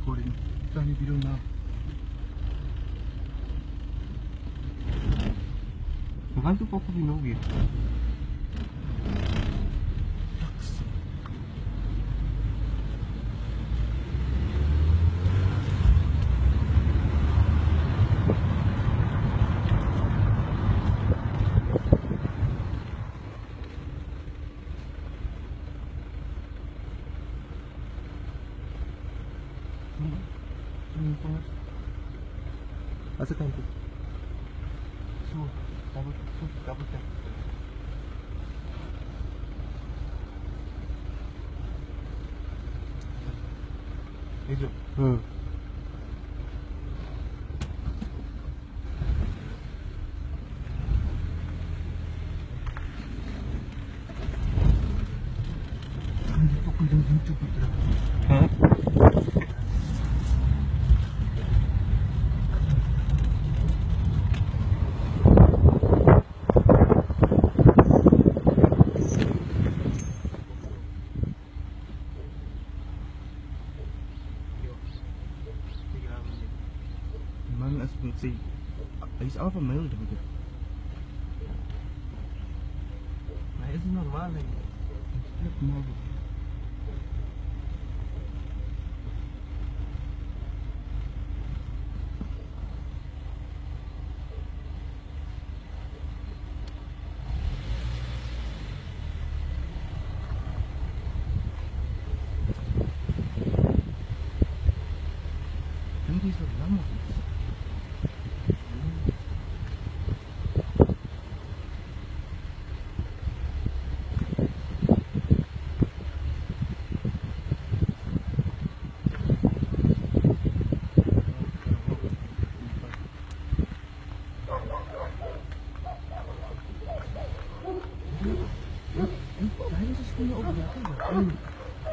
Recording tiny video now. We gaan toe pop op die nou weer. Wat se kant toe? So, double, so, double tap. Hier so. Die fucking ding YouTube terug. Huh? Die man is met sy, hy is al van myl dink ek. Maar is het normaal, denk ik. Ek maar. Dink hy is wat lam of iets? Hy was sy skoene op lekker.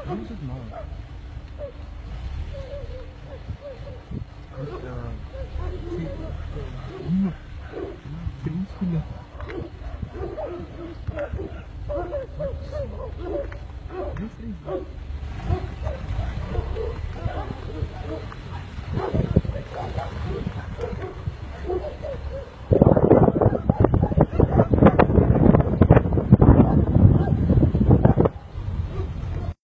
Hoe is dit mal?